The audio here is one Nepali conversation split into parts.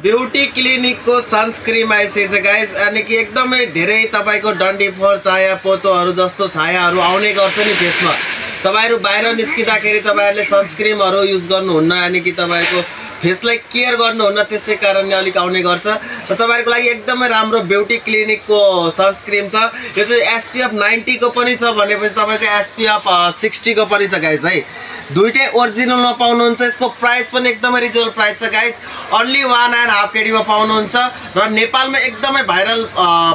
ब्यूटी क्लिनिक को सनस्क्रीन आइसकेछ गाइस। अनि कि एकदमै धेरै तपाईको डन्डी फोर छाया पोतोहरु जस्तो छायाहरु आउने गर्छ नि फेसमा। तपाईहरु बाहिर निस्किँदाखेरि तपाईहरुले सनस्क्रीनहरु युज गर्नुहुन्न, अनि कि तपाईको फेसलाई केयर गर्नुहुन्न, त्यसै कारणले अलिक आउने गर्छ। र तपाईहरुको लागि एकदमै राम्रो ब्यूटी क्लिनिक को सनस्क्रीन छ। यो चाहिँ एसपीएफ 90 को पनि छ भनेपछि तपाईको एसपीएफ 60 को पनि छ गाइस है। दुईटै ओरिजिनलमा पाउनुहुन्छ। यसको प्राइस पनि एकदमै रिजनेबल प्राइस छ गाइस। ओन्ली 1.5 केडी मा पाउनुहुन्छ र नेपालमा एकदमै भाइरल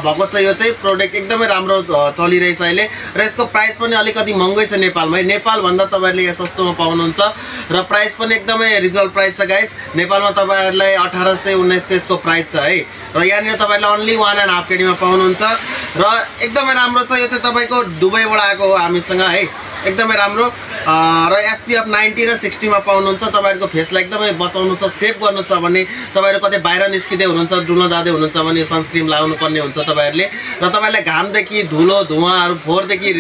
भएको छ। यो चाहिँ प्रोडक्ट एकदमै राम्रो चलिरहेछ अहिले र यसको प्राइस पनि अलिकति महँगै छ नेपालमा है। नेपाल भन्दा तपाईहरुले यहाँ सस्तोमा पाउनुहुन्छ र प्राइस पनि एकदमै रिजनेबल प्राइस छ गाइस। नेपालमा तपाईहरुलाई 1800-1900 यसको प्राइस छ है र यहाँनिर तपाईहरुले ओन्ली 1.5 केडी मा पाउनुहुन्छ र एकदमै राम्रो छ। यो चाहिँ तपाईको दुबईबाट आएको हो हामीसँग है, एकदमै राम्रो र एसपीएफ 90 र 60 मा पाउनुहुन्छ। तपाईहरुको फेसलाई एकदमै बचाउनु छ, सेभ गर्नु छ भने तपाईहरु कतै बाहिर निस्किदै हुनुहुन्छ, डुल्न जाँदै हुनुहुन्छ भने सनस्क्रीन लाउनु पर्ने हुन्छ तपाईहरुले। र तपाईहरुलाई घामदेखि धुलो धुवाँहरु फोहोरदेखि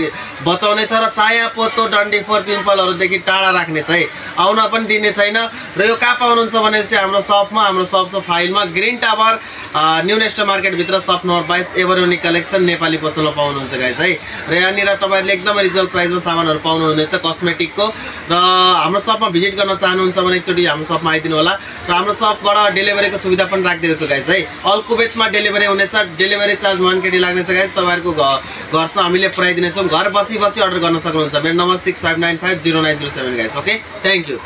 बचाउने छ र चाया पोतो डन्डी फोर पिम्पलहरुदेखि टाढा राख्ने छ है। आउन पनि दिने छैन। र यो कहाँ पाउनुहुन्छ भने चाहिँ हाम्रो शपमा, हाम्रो शप छ फाइलमा green tower new nest market भित्र shop number 22 ever unique collection Nepali पसलमा पाउनुहुन्छ गाइस है। र यहाँनिर तपाईहरुले एकदमै रिजनेबल प्राइसमा सामानहरु पाउनुहुनेछ कस्मेटिक को। र हाम्रो शपमा भिजिट गर्न चाहनुहुन्छ भने एकचोटी हाम्रो शपमा आइदिनु होला र हाम्रो शपबाट डेलिभरीको सुविधा पनि राखिदिएको छु गाइस है। अल कुवेतमा डेलिभरी हुनेछ। डेलिभरी चार्ज 1 केडी लाग्नेछ गाइस। तपाईहरुको घरसम्म हामीले पुर्याइदिनेछौँ। घर बसी बसी अर्डर गर्न सक्नुहुन्छ। मेरो number 65950907 guys. Okay, thank you.